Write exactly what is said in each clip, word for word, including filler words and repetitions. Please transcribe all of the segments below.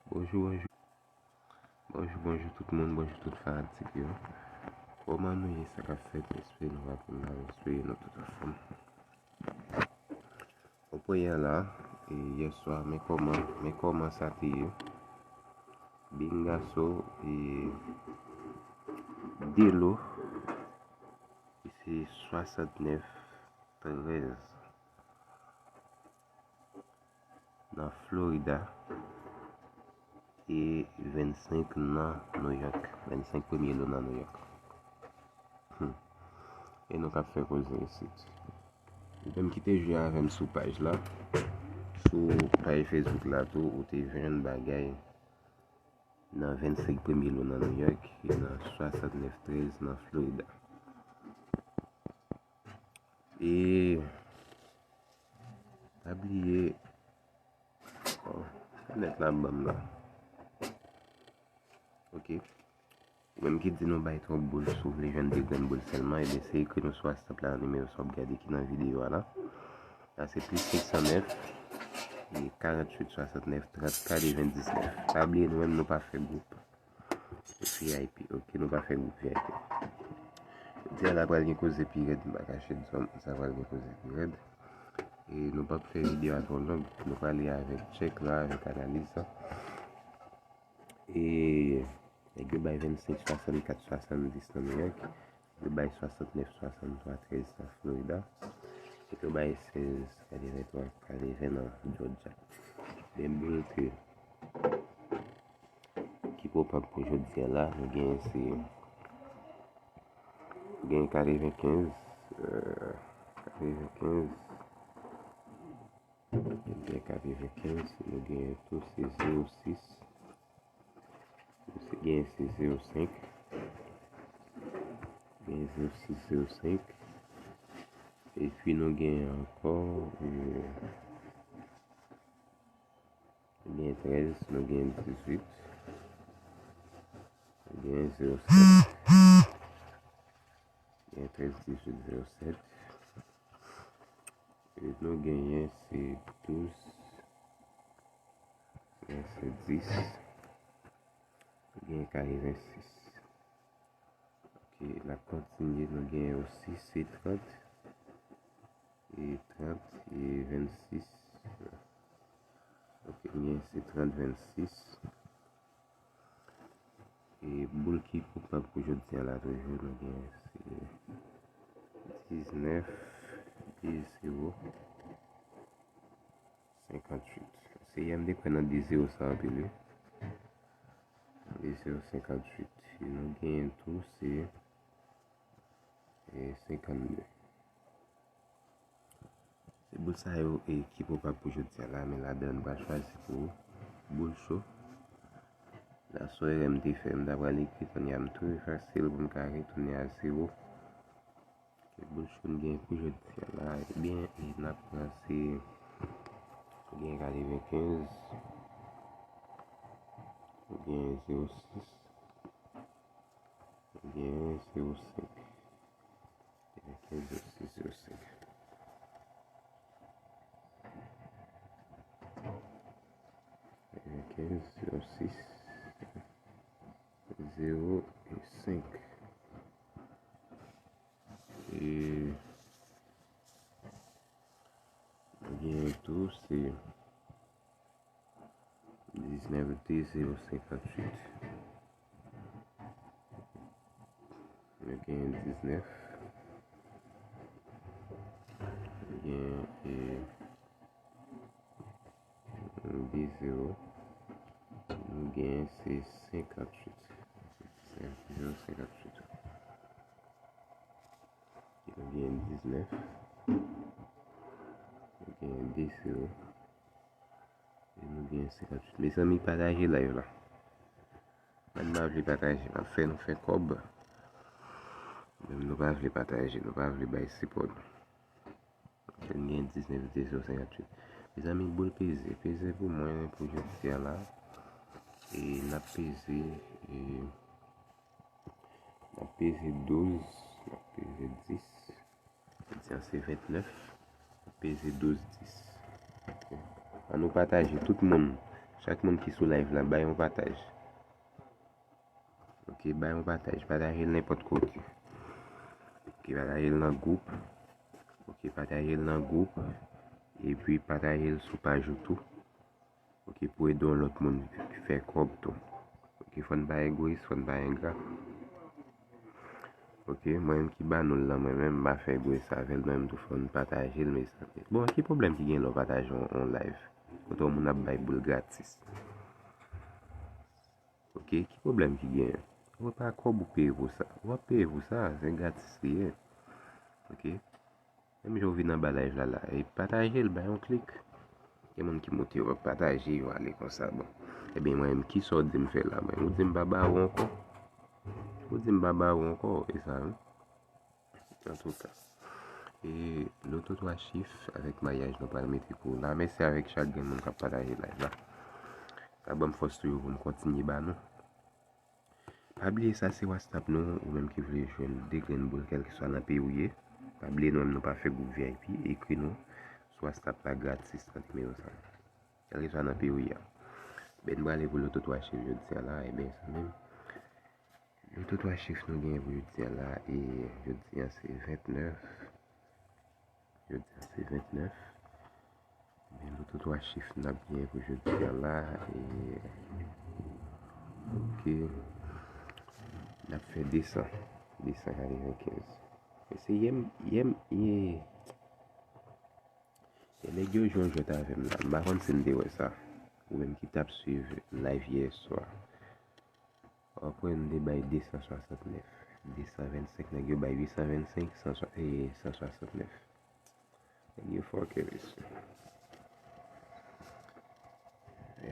Bonjou, bonjou. Bonjou, bonjou tout moun, bonjou tout fanatik yo. Kòman nou ye, sa k ap fèt? Espere nou va byen, espere nou tout anfòm. Bon, premyè la, e, yè swa, men kòman, men kòman sa te ye. Bingaso, e, Delo, e se swasantnèf trèz nan Florida e vennsenk nan New York. Vennsenk premye lo nan New York. Hmm. E nou k ap fè koze isit. Ou menm ki te jwe avè m sou paj la, sou paj Facebook la tou, ou te jwenn bagay nan vennsenk premye lo nan New York e nan swasantnèf trèz nan Florida. E pa bliye, oh, nèt la ban m la. Ok. Ou menm ki di nou bay twòp boul, si w vle jwenn de grenn boul sèlman, ebyen se ekri nou sou WhatsApp la, nimewo sa w ap gade ki nan videyo a la. La se plis senk san nèf, e karanntuit swasantnèf trant katrevendiznèf. Pa bliye nou menm nou pa fè gwoup V I P, ok, nou pa fè gwoup V I P. Jodi a la pral gen koze pi rèd, m pa kache di w, sa pral gen koze pi rèd. E nou p ap fè videyo a twò long, nou prale avèk tchèk la, avèk analiz la. E nèg yo bay vennsenk swasannkat swasanndis nan New York, yo bay swasantnèf swasanntwa trèz nan Florida, e yo bay sèz katreventwa katreven nan Georgia. Men boul ke ki pwopab pou jodi a la, nou genyen se, nou genyen katrevenkenz, euh, katrevenkenz, nou genyen katrevenkenz, nou genyen tou se zewo sis, nou se genyen se zewo senk, genyen zewo sis, zewo senk, epi nou genyen ankò, euh, nou gen trèz, nou gen dizuit, nou gen zewo sèt. Gen trèz, dizuit, zewo sèt. E nou genyen se douz, gen se dis, gen katrevensis. Ok, n ap kontinye, nou gen osi se trant, e trant, e vennsis. Ok, nou gen se trant, vennsis. E boul ki pwopab pou jodi a la toujou, nou gen se diznèf, de zewo, senkantuit. Se yè m te kwè nan de zewo sa anpil, wi. De zewo senkantuit. E nou genyen tou se, e, senkannde. Se boul sa yo, e, ki pwopab pou jodi a la, men ladan n pral chwazi pou ou boul cho. Nan sou erè m te fè, m ta pral ekri kounye a, m tou efase l pou m ka retounen a zewo. Ki boul cho n gen pou jodi a la? Ebyen, e n ap pran se, gen katrevenkenz, gen zewo sis, gen zewo senk, gen zewo sis, zewo senk. Gen zewo sis, zewo senk. E nou gen tou se diznèf, de zewo senkantuit. Nou gen diznèf. Nou gen, e, de zewo. Nou gen se senkantuit. Diznèf, de zewo senkantuit. Nou gen diznèf. Nou gen de zewo. E nou gen senkantuit. Mezanmi, pataje live la. Mwen pa vle pataje. N ap fè nou fè kòb. Men nou pa vle pataje. Nou pa vle bay sipò nou. Nou gen diznèf, de zewo senkantuit. Mezanmi, boul peze. Peze pou mwen, pou jodi a la. E n ap peze, e n ap peze douz, n ap peze dis. Jodi a se vennèf, n ap peze douz dis. Ok. Ann nou pataje tout moun. Chak moun ki sou live la, bay yon pataj. Ok, bay yon pataj. Pataje l nenpòt kote. Ok, pataje l nan gwoup. Ok, pataje l nan gwoup. Epi pataje l sou paj ou tou. Ok, pou ede yon lòt moun fè kòb tou. Ok, fò n pa egoyis, fò n pa engra. Ok, mwen menm ki ba nou l lan, mwen menm, m pa fè egoyis avè l, mwen menm tou fò n pataje l, mezanmi. Bon, ki pwoblèm ki gen lè w pataje yon, yon live? Kote yon moun ap bay boul gratis. Ok, ki pwoblèm ki genyen? Ou pa kòb ou peye pou sa. Ou ap peye pou sa, se gratis li ye. Ok? Menm jan ou vin anba live la la, e pataje l, bay yon klik. Gen moun ki monte yo ap pataje, yo ale konsa, bon. Ebyen, mwen menm, kisa w di m fè la? Mwen, ou di m pa ba ou ankò? Ou di m pa ba ou ankò, e sa, wi. Antouka, e loto twa chif avèk maryaj nou pral mete pou ou la. Mèsi avèk chak grenn moun k ap pataje live la. Sa ban m fòs toujou pou m kontinye ba nou. Pa bliye sa se WhatsApp nou, ou menm ki vle jwenn de grenn boul kèlkeswa nan peyi w ye. Pa bliye nou menm nou pa fè gwoup V I P, ekri nou sou WhatsApp la gratis nan nimewo sa. Kèlkeswa nan peyi w ye a. Ben n prale pou loto twa chif jodi a la, ebyen sa menm. Loto twa chif nou genyen pou jodi a la, e jodi a se vennèf. Jodi a se vennèf. Men loto twa chif n ap genyen pou jodi a la, e ok. N ap fè de san, de san katrevenkenz. E se yè m, yè m, yè, yè nèg yo jwe yon jwèt avè m la. M pa konn si n te wè sa. Ou menm ki t ap swiv live yè swa. W ap wè m te bay de san swasantnèf. De san vennsenk, nèg yo bay uit san vennsenk, san swa-, e san swasantnèf. Nèg yo fò ke mesye.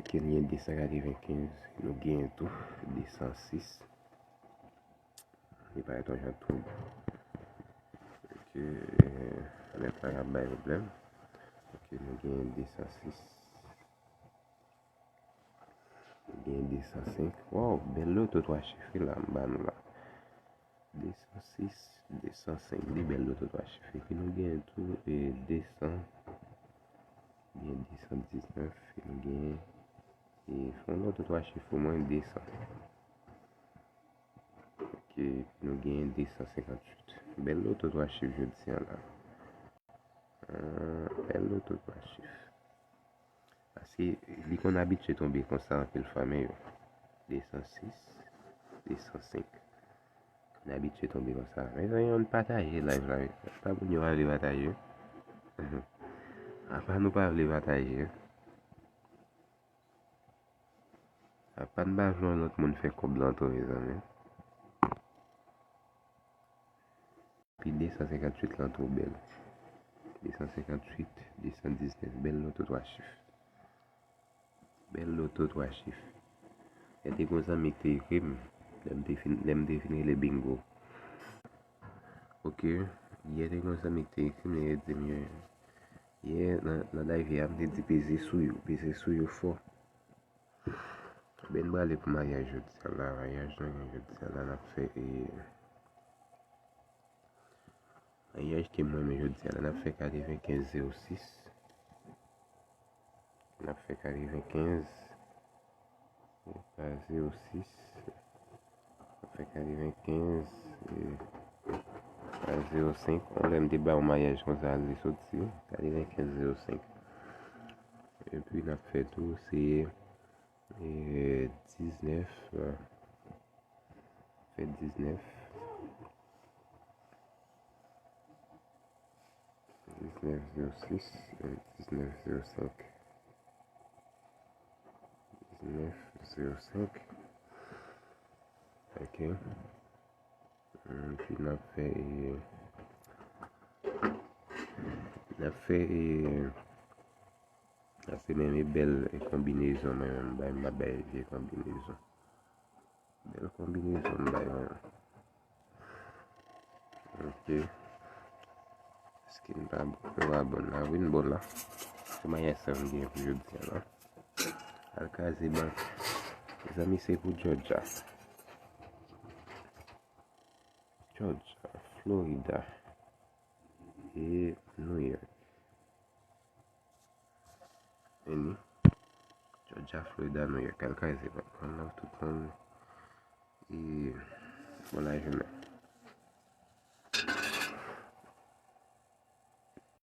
Èske n gen de san katrevenkenz? Nou genyen tou de san sis. Li parèt yon jan twouble. Èske, e, nèt la ap bay pwoblèm? Èske nou genyen de san sis? Gen de san senk. Waw, bèl loto twa chif wi la m ba nou la. De san sis, de san senk, de bèl loto twa chif. Epi nou gen tou, e, de san, gen de san diznèf, e nou gen, e, fè yon loto twa chif pou mwen, de san. Ok, epi nou gen de san senkantuit. Bèl loto twa chif jodi a la. Ah, bèl loto twa chif. Paske li konn abitye tonbe konsa anpil fwa, men yo. De san sis, de san senk. Konn abitye tonbe konsa. Mezanmi, ann pataje live la, wi. Pa moun yo pa vle pataje. Apa nou pa vle pataje. Apa n pa vle yon lòt moun fè kòb lan tou, mezanmi. Epi de san senkantuit lan tou bèl. De san senkantuit, de san diznèf, bèl loto twa chif. Bèl loto twa chif. Yè te gon zanmi k te ekri m, lè m te fin, lè m te fin rele bingo. Ok, yè te gon zanmi k te ekri m, li te di m, yè, nan, nan live a, m te di peze sou yo, peze sou yo fò. Ben n prale pou maryaj jodi a la. Maryaj nou gen jodi a la, n ap fè, e, maryaj ke m renmen jodi a la, n ap fè katrevenkenz zewo sis. N ap fè katrevenkenz pa zewo sis. N ap fè katrevenkenz, e, pa zewo senk. On lè m te ba yon maryaj konsa, li soti. Katrevenkenz zewo senk. Epi n ap fè tou, se E, diznèf, euh, fè diznèf. Diznèf zewo sis, euh, diznèf zewo senk. Diznèf zewo senk. Ok. Epi n ap fè, e, n ap fè, e, sa se menm e bèl, e, konbinezon mwen menm bay, m pa bay vye konbinezon. Bèl konbinezon m bay mwen. Ok. Èske n pa bon? Nou pa bon la. Wi, n bon la. Se maryaj sa m gen pou jodi a la. Al kraze bank. Mezanmi, se pou Georgia. Georgia, Florida, e New York. Vini. Georgia, Florida, New York. Al kay se pa. One love tout moun. E bon lajounen.